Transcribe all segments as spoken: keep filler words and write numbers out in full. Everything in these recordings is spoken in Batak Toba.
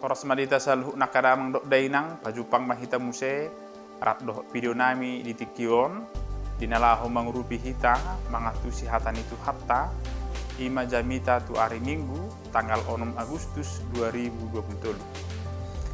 Horas ma di hita saluhutna angka damang dohot dainang, pajumpang ma hita muse rap dohot video nami di tingki on, di na laho mangurupi hita mangantusi hata ni Tuhanta, i ma jamita tu ari Minggu, tanggal onom Agustus dua ribu dua puluh tolu.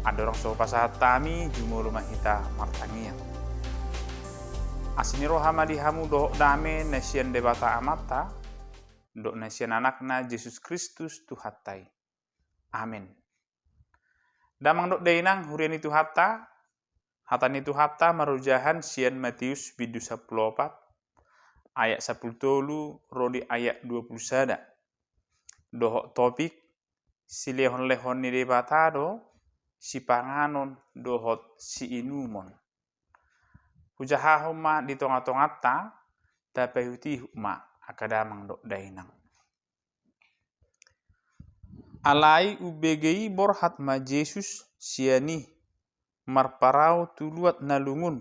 Andorang so hupasahat hami, jumolo ma hita martangiang. Asi ni roha ma di hamu dohot dame na sian Debata Amanta, dohot na sian Anakna Jesus Kristus Tuhanta i. Amen. Damang dohot dainang, huria ni Tuhanta, hata ni Tuhanta marojahan sian Matius bindu sampulu opat, ayat sampulu tolu ro di ayat dua pulu sada. Dohot topik, silehonlehon ni Debata do sipanganon dohot siinumon. Hujahahon ma di tongatonganta, tapaihutihut ma angka damang dohot dainang. Alai umbege i borhat ma Jesus sian i, marparau tu luat na lungun,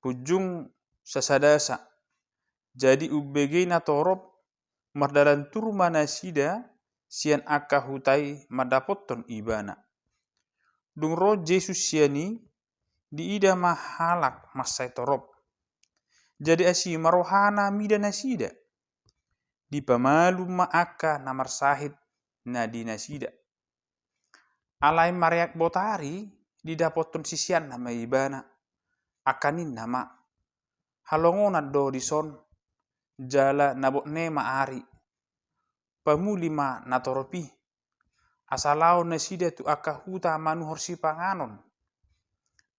punjung sasadasa. Jadi umbege i natorop mardalan tur ma nasida sian angka huta i mandapothon Ibana. Dung ro Jesus sian i, diida ma halak mansai torop. Jadi asi ma rohana mida nasida. Dipamalum ma angka na marsahit na di nasida. Alai mareak botari, didapothon siseanna ma Ibana. Angka ninna ma, halongonan do dison, jala na botne ma ari. Pamuli ma natorop i, asa laho nasida tu angka huta manuhor sipanganon.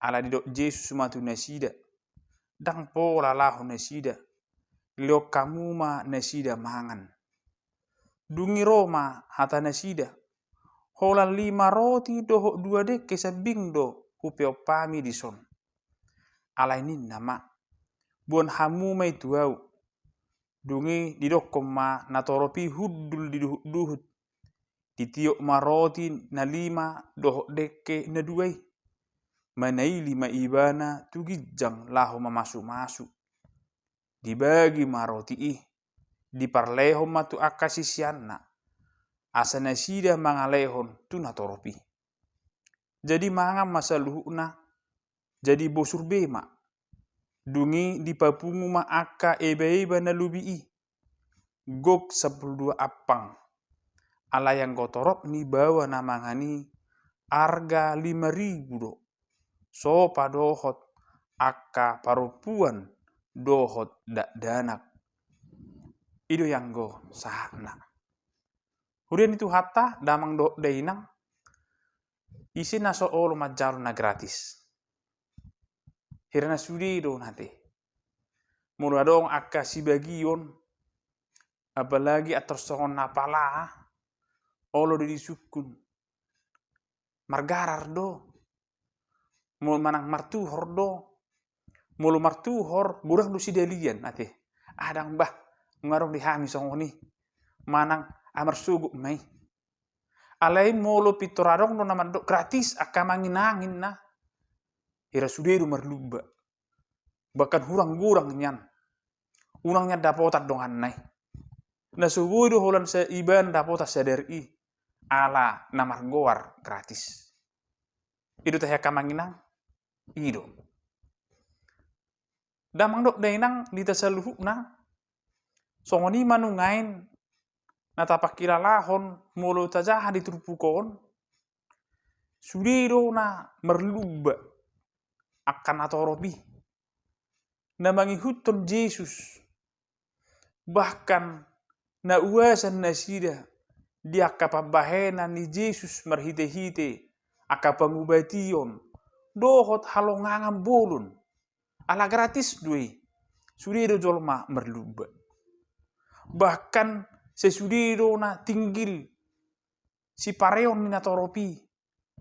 Ala didok Jesus ma tu nasida, ndang pola laho nasida, lehon hamu ma nasida mangan. Dung i ro ma hata nasida, holan lima roti dohot dua dengke sambing do hupeop hami dison. Alai ninna ma, boan hamu ma i tu ahu. Dung i didokkon ma natorop i hundul di duhutduhut. Ditiop ma roti na lima dohot dengke na dua i. Manaili ma Ibana tu ginjang laho mamasumasu. Dibagi ma roti i, diparlehon ma tu angka siseanna, asa nasida mangalehon tu natorop i. Jadi mangan ma saluhutna, jadi bosur be ma. Dung i dipapungu ma angka ebaeba na lobi i, gok sampulu dua ampang. Alai anggo torop ni baoa na mangan i, arga lima ribu do. Sopa dohot angka parompuan dohot dakdanak. I do i anggo sahatna. Huria ni Tuhanta, damang dohot dainang, ise na so olo manjalo na gratis? Hira na sude do na ate. Molo adong angka sibagion, apalagi ator songon na pala, olo do disungkun. Margarar do. Molo manang martuhor do. Molo martuhor, godang do sidalian, ate. Adong bah, nunga adong di hami songon i. Manang, ah, marsogot ma i. Alai molo pintor adong do na mandok gratis, angka manginangin na. Hira sude do marlumba. Bahkan hurang godang nian. Unang nian dapotan donganna i. Na so boi do holan sa-, iba dapotan sadari i. Ala na margoar gratis. I do tahe angka manginang. I do. Damang dohot dainang di hita saluhutna. Songon i ma nuaeng na tapangkilalahon molo tajaha di turpuk on. Sude do na marlumba angka natorop i. Na mangihuthon Jesus. Bahkan na uasan nasida di angka pambahenan ni Jesus marhitehite angka pangubation dohot halongangan bolon. Ala gratis do i. Sude do jolma marlumba. Bahkan sesude do na tinggil sipareon ni natorop i,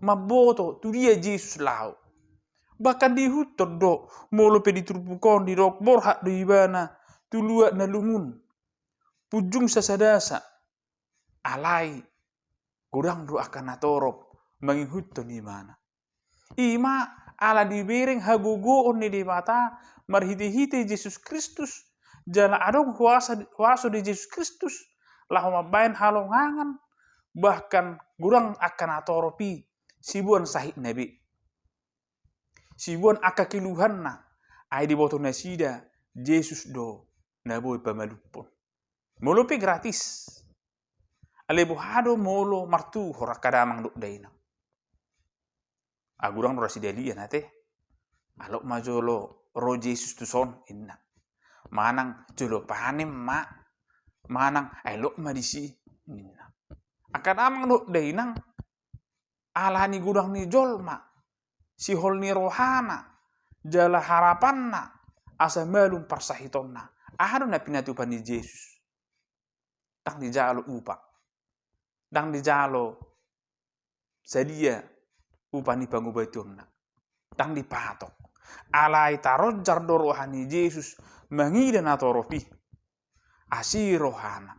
mamboto tu dia Jesus laho. Bahkan diihuthon do, molo pe di turpuk on didok borhat do ibana tu luat na lungun. Punjung sasadasa. Alai, godang do angka natorop mangihuthon ibana. I ma ala dibereng hagogoon ni Debata marhitehite Jesus Kristus, jala adong huasa, huaso di Jesus Kristus, laho mambahen halongangan, bahkan godang angka natorop i siboan sahitna be, siboan angka keluhanna, ai diboto nasida Jesus do na boi pamalumhon. Molo pe gratis. Alai boha do molo martuhor angka damang dohot dainang? Ai godang do ra sidalian ate. Alok ma jolo ro Jesus tuson, ninna. Manang jolo panem ma, manang ai lok ma disi, ninna. Angka damang dohot dainang, alani godang ni jolma, sihol ni rohana, jala harapanna asa malum parsahitonna. Aha do na pinatupa ni Jesus? Ndang dijalo upa, ndang dijalo sadia upa ni pangubationna, ndang dipatok. Alai taronjar do roha ni Jesus mangida natorop i. Asi rohana,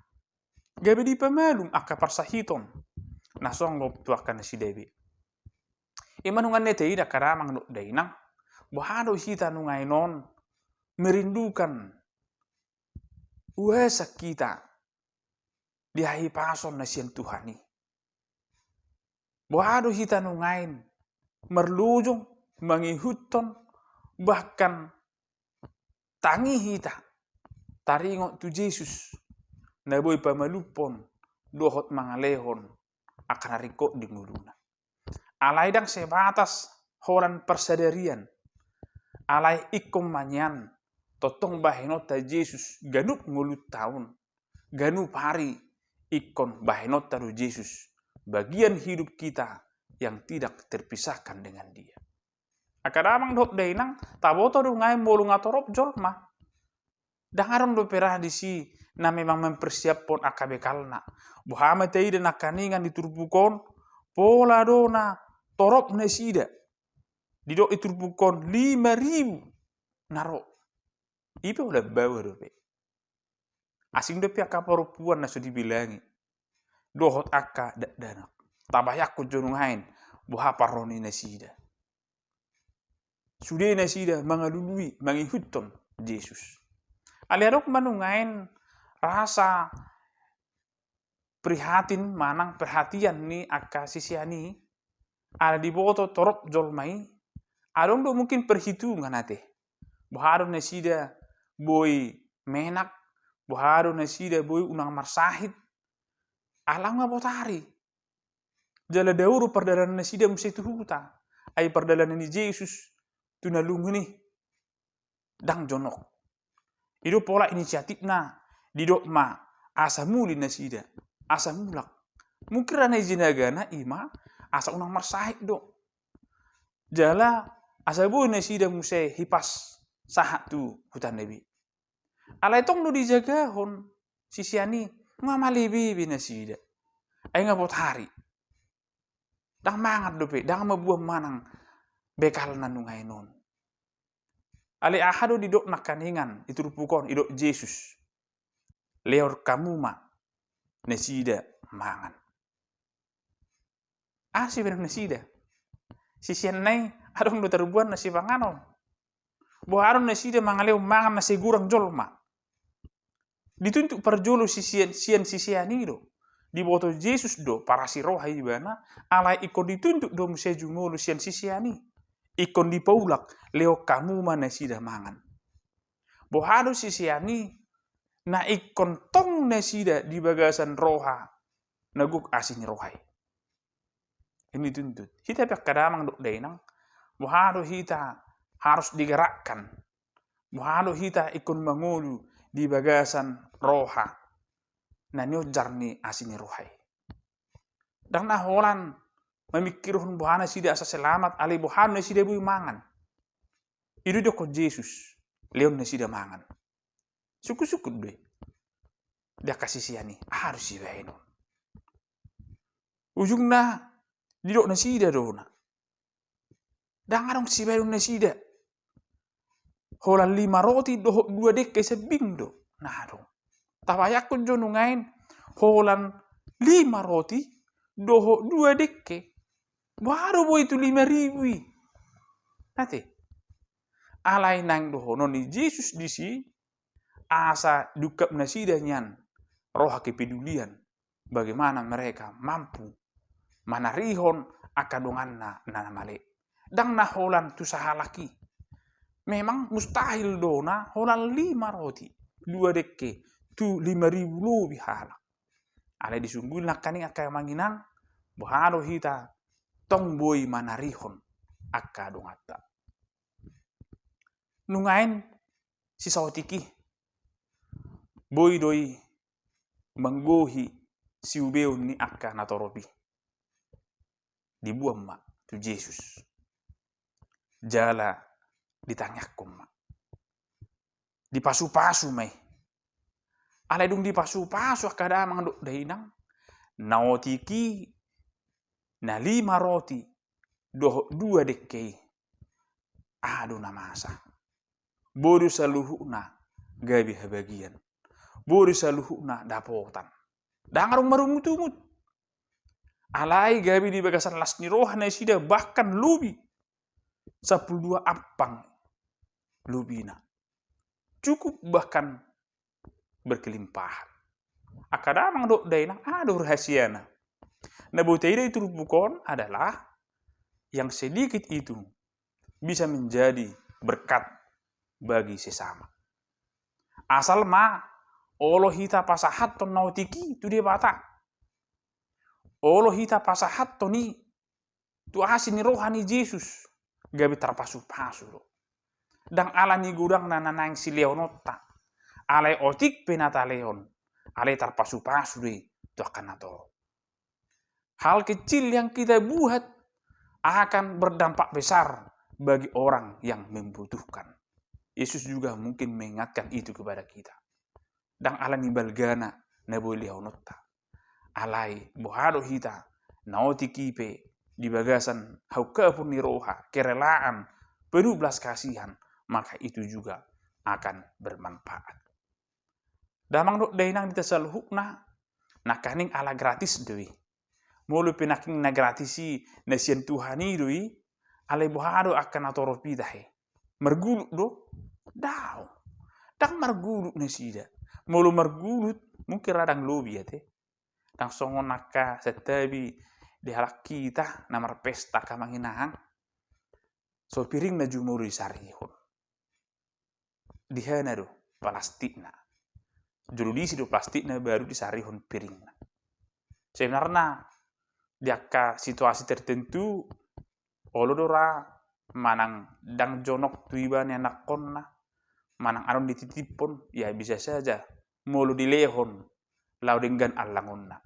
gabe dipamalum angka parsahiton na songgop tu angka nasida be. Ima nunga na taida angka damang dohot dainang, boha do hita nuaeng on merindukan uasan hita di hahipason na sian Tuhan i. Boha do hita nuaeng marlojong mangihuthon, bahkan tangi hita taringot tu Jesus na boi pamalumhon dohot mangalehon angka na ringkot di ngoluna. Alai ndang sebatas holan parsadarian. Alai ingkon ma nian tongtong bahenonta Jesus ganup ngolunta on, ganup ari ingkon bahenonta do Jesus bagian hidup kita yang tidak terpisahkan dengan Dia. Angka damang dohot dainang, taboto do nuaeng molo natorop jolma. Ndang adong dope ra disi na memang mempersiaphon angka bekalna. Boha ma taida nangkiningan di turpuk on, pola do natorop nasida. Didok di turpuk on lima ribu na ro. I pe holan baoa dope. Asing dope angka parompuan na so dibilangi dohot angka dakdanak. Tabayangkon jo nuaeng boha parro ni nasida. Sude nasida mangalului, mangihuthon Jesus. Alai adong ma nuaeng rasa prihatin manang perhatian ni angka sisean i, ala diboto torop jolma i. Adong do mungkin perhitungan ate. Boha do nasida boi menak, boha do nasida boi unang marsahit. Ala nga botari. Jala dao do pardalanan nasida muse tu huta. Ai pardalanan ni Jesus tu na lungun i ndang jonok. I do pola inisiatifna, didok ma asa muli nasida, asa mulak. Mungkin ra na jinagana ima asa unang marsahit do. Jala asa boi nasida muse hipas sahat tu hutana be. Alai tong do dijagahon sisean i, nga malebe be nasida. Ai nga botari. Ndang mangan dope, ndang mabuan manang bekalna nuaeng on. Alai aha do didok nangkiningan di turpuk on, didok Jesus, lehon hamu ma nasida mangan. Aha sibahenon nasida? Siseanna i adong do tarbuan na sipanganon. Boha do nasida mangalehon mangan na sai godang jolma? Dituntut parjolo sisean, sian sisean i do. Diboto Jesus do parasi roha ibana, alai ingkon dituntut do muse jumolo sian sisean i. Ingkon dipaulak, lehon hamu ma nasida mangan. Boha do sisean i na ingkon tong nasida di bagasan roha na gok asi ni roha i? I na dituntut. Hita pe angka damang dohot dainang, boha do hita harus digerakkan? Boha do hita ingkon mangolu di bagasan roha na nionjar ni asi ni roha i? Ndang na holan mamingkirhon boha nasida asa selamat, alai boha do nasida boi mangan. I do didokkon Jesus, lehon nasida mangan. Sungkun-sungkun do i di angka sisean i, aha do sibahenon? Ujungna didok nasida do na. Ndang adong sibahenon nasida. Holan lima roti dohot dua dengke sambing do na adong. Tabayangkon jo nuaeng, holan lima roti dohot dua dengke. Boha do boi tu lima ribu i? Ate. Alai naeng dohonon ni Jesus disi, asa diungkap nasida nian roha kepedulian, bagaimana mereka mampu manarihon angka donganna na male. Ndang na holan tu sahalak i. Memang mustahil do na holan lima roti, dua dengke, tu lima ribu lobi halak. Alai disungguli nangkaning angka amang inang, boha do hita tong boi manarihon angka donganta. Nunga i sisaotik i, boi do i manggohi siubeon ni angka natorop i. Diboan ma tu Jesus. Jala ditangiangkon ma. Dipasupasu ma i. Alai dung dipasupasu angka damang dohot dainang, na otik i, na lima roti dohot dua dengke i, aha do na masa? Boi do saluhutna gabe habagian. Boi do saluhutna dapotan. Ndang adong marungutungut. Alai gabe di bagasan las ni roha nasida bahkan lobi sampulu dua ampang lobina. Cukup bahkan berkelimpahan. Angka damang dohot dainang, aha do rahasiana? Na boi taida di turpuk on adalah yang sedikit itu bisa menjadi berkat bagi sesama. Asal ma olo hita pasahathon na otik i tu Debata. Olo hita pasahathon i tu asi ni roha ni Jesus, gabe tarpasupasu do. Ndang ala ni godangna na naeng silehononta, alai otik pe na talehon, alai tarpasupasu do i tu angka natorop. Hal kecil yang kita buat akan berdampak besar bagi orang yang membutuhkan. Yesus juga mungkin mengingatkan itu kepada kita. Ndang ala ni balgana na boi lehononta. Alai boha do hita na otik i pe di bagasan haungkapon ni roha, kerelaan, penuh belas kasihan, maka itu juga akan bermanfaat. Damang dohot dainang, di hita saluhutna nangkaning ala gratis do i. Molo pe nangkaning na gratis i na sian Tuhan i do i, alai boha do angka natorop i tahe? Margulut do? Daong. Ndang margulut nasida. Molo margulut mungkin ra ndang lobi ate. Ndang songon angka santabi di halak hita na marpesta angka amang inang. So piringna jumolo disarihon. Dihena do plastikna. Jolo diisi do plastikna baru disarihon piringna. Sebenarna di angka situasi tertentu olo do ra manang ndang jonok tu iba nianakkonna, manang adong dititiphon, ya bisa saja molo dilehon laho denggan allangonna.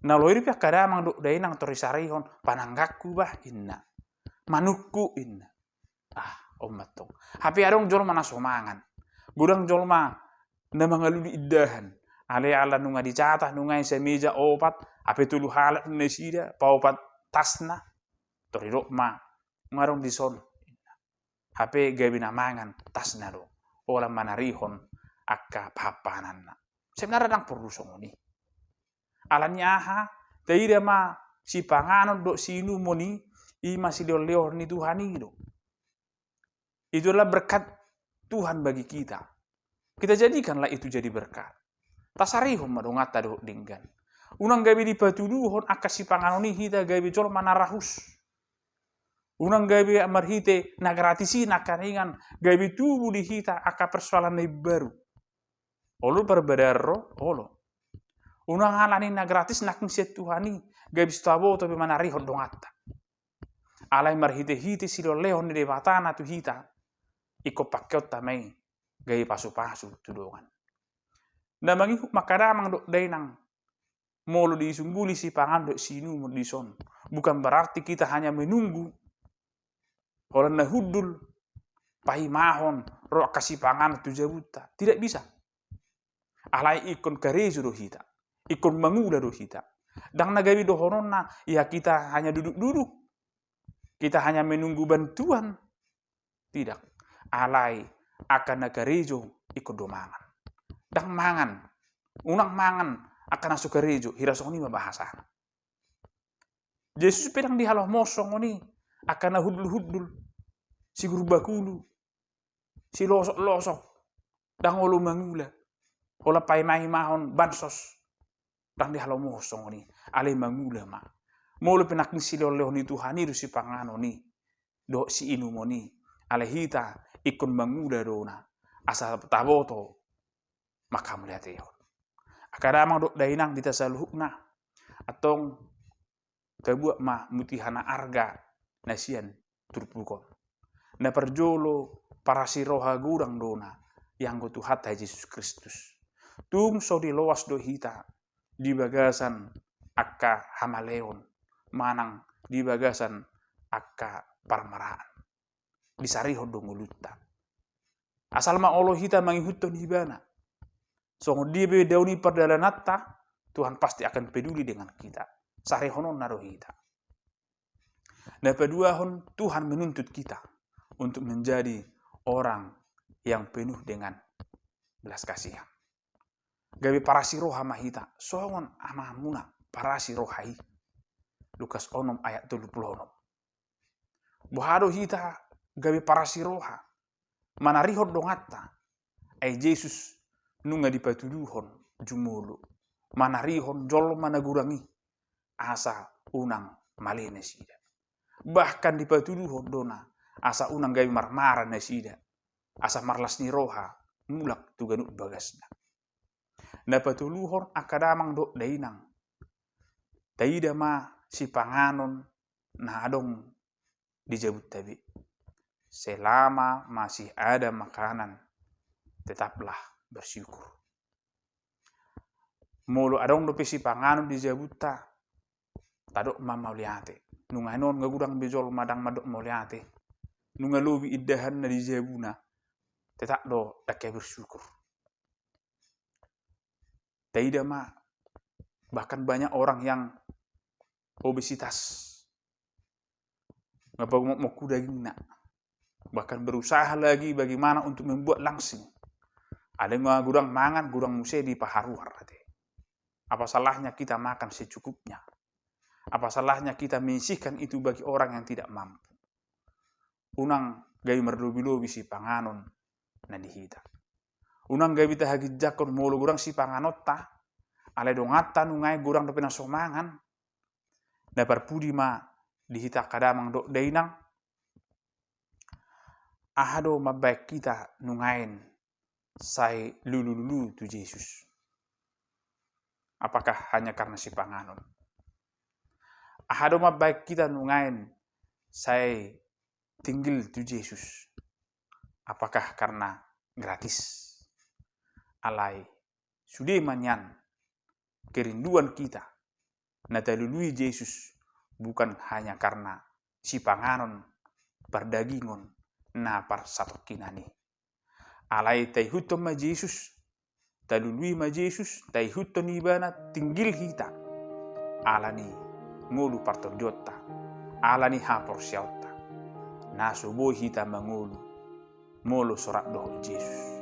Na loir pe angka damang dohot dainang tor disarihon, panangganku bah inna. Manukku inna. Ah, on ma tong. Hape adong jolma na so mangan. Godang jolma na mangalului indahan. Alai ala nunga dijatah nunga i sameja opat, hape tolu halak nasida, paopat tasna. Tor didok ma, nga adong dison. Hape gabe na mangan tasna do. Holan manarihon angka pahanpahananna. Sebenarna ndang porlu songon i. Ala ni aha, taida ma sipanganon dohot siinumon i, i ma silehonlehon ni Tuhan i do. Itu adalah berkat Tuhan bagi kita. Kita jadikanlah itu jadi berkat. Tasarihon ma donganta dohot denggan. Unang gabe dipatuduhon angka sipanganon i hita gabe jolma na rahus. Unang gabe marhite na gratis i nangkaningan gabe tubu di hita angka persoalan na imbaru. Olo parbadaan ro, olo. Unang ala ni na gratis nangkin sian Tuhan i gabe so taboto be manarihon donganta. Alai marhitehite silehonlehon ni Debata na tu hita, ingkon pangkeonta ma i gabe pasupasu tu dongan. Na mangihut ma angka damang dohot dainang, molo disungguli sipanganon dohot siinumon dison, bukan berarti kita hanya menunggu holan na hundul paimahon ro angka sipanganon tu jabunta. Tidak bisa. Alai ingkon karejo do hita, ingkon mangula do hita. Ndang na gabe dohononna, ya kita hanya duduk-duduk, kita hanya menunggu bantuan. Tidak. Alai angka na karejo ingkon do mangan. Ndang mangan, unang mangan angka na so karejo, hira songon i ma bahasana. Jesus pe ndang dihalomos songon i, angka na hundul-hundul, sigurbakulu, silosok-losok, ndang olo mangula, holan paima-imahon bansos, ndang dihalomos songon i, alai mangula ma. Molo pe nangkin silehonlehon ni Tuhan i do sipanganon i dohot siinumon i, alai hita ingkon mangula do na asa taboto manghamauliateon. Angka damang dohot dainang di hita saluhutna, antong tabuat ma mutiha na arga na sian turpuk on. Na parjolo, parasiroha godang do na ianggo Tuhanta Jesus Kristus. Tung so diloas do hita di bagasan angka hamaleon manang di bagasan angka parmaraan. Disarihon do ngolunta. Asal ma olo hita mangihuthon Ibana. Songon dia pe dao ni pardalananta, Tuhan pasti akan peduli dengan kita. Sarihononna do hita. Na paduahon, Tuhan menuntut kita untuk menjadi orang yang penuh dengan belas kasihan. Gabe parasiroha ma hita songon Amamuna parasiroha i. Lukas onom ayat tolu pulu onom. Boha do hita gabe parasiroha manarihon donganta? Ai Jesus nunga dipatuduhon jumolo manarihon jolma na godang i asa unang male nasida. Bahkan dipatuduhon do na asa unang gabe marmara nasida, asa marlas ni roha mulak tu ganup bagasna. Na patoluhon, angka damang dohot dainang, taida ma sipanganon na adong di jabunta be. Selama masih ada makanan, tetaplah bersyukur. Molo adong dope sipanganon di jabunta, tadok ma mauliate. Nunga nuaeng nga godang be jolma ndang mandok mauliate, nunga lobi indahanna di jabuna, tetap do ndang hea bersyukur. Taida ma, bahkan banyak orang yang obesitas, nga pagomokmok dagingna, bahkan berusaha lagi bagaimana untuk membuat langsing. Alai nga godang mangan, godang muse dipaharuhar ate. Apa salahnya kita makan secukupnya? Apa salahnya kita menyisihkan itu bagi orang yang tidak mampu? Unang gabe marlobi-lobi sipanganon na di hita. Unang gabe tahaginjangkon molo godang sipanganonta, alai donganta nunga godang dope na so mangan. Na parpudi ma di hita angka damang dohot dainang, aha do mambahen hita nuaeng sai lulu-lulu tu Jesus? Apakah hanya karena sipanganon? Aha do mambahen hita nuaeng sai tinggil tu Jesus? Apakah karena gratis? Alai sude ma nian kerinduan hita na talului Jesus bukan hanya karena sipanganon pardagingon na parsatongkinan i. Alai taihuthon ma Jesus, talului ma Jesus, taihuthon Ibana tinggil hita ala ni ngolu partondionta, ala ni haporseaonta, na so boi hita mangolu molo so rap dohot Jesus.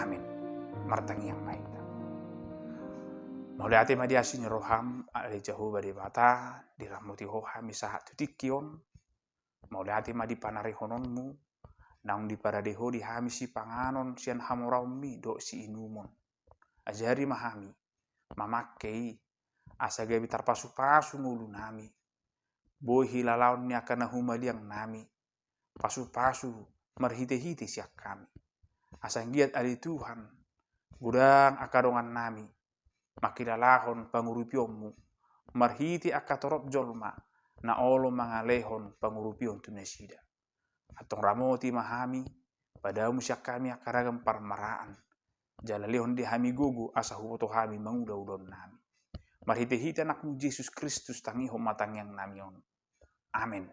Amin. Martangiang ma hita. Mauliate ma di asi ni roham, ale Jahowa Debata, diramoti Ho hami sahat tu tingki on. Mauliate ma di panarihononmu, naung diparade Ho di hami sipanganon sian hamoraonmi dohot siinumon. Ajari ma hami mamangke i, asa gabe tarpasu-pasu ngolunami, boi hilalaon ni angka na humaliang nami, pasu-pasu marhite-hite sian hami. Asa anggiat ale Tuhan, godang angka dongannami mangkilalahon pangurupionmu marhite angka torop jolma na olo mangalehon pangurupion tu nasida. Antong ramoti ma hami, padamu sian hami angka ragam parmaraan, jala lehon di hami gogo asa huboto hami mangula ulaonnami. Marhite-hite Anakmu Jesus Kristus tangihon ma tangiangnami on. Amen.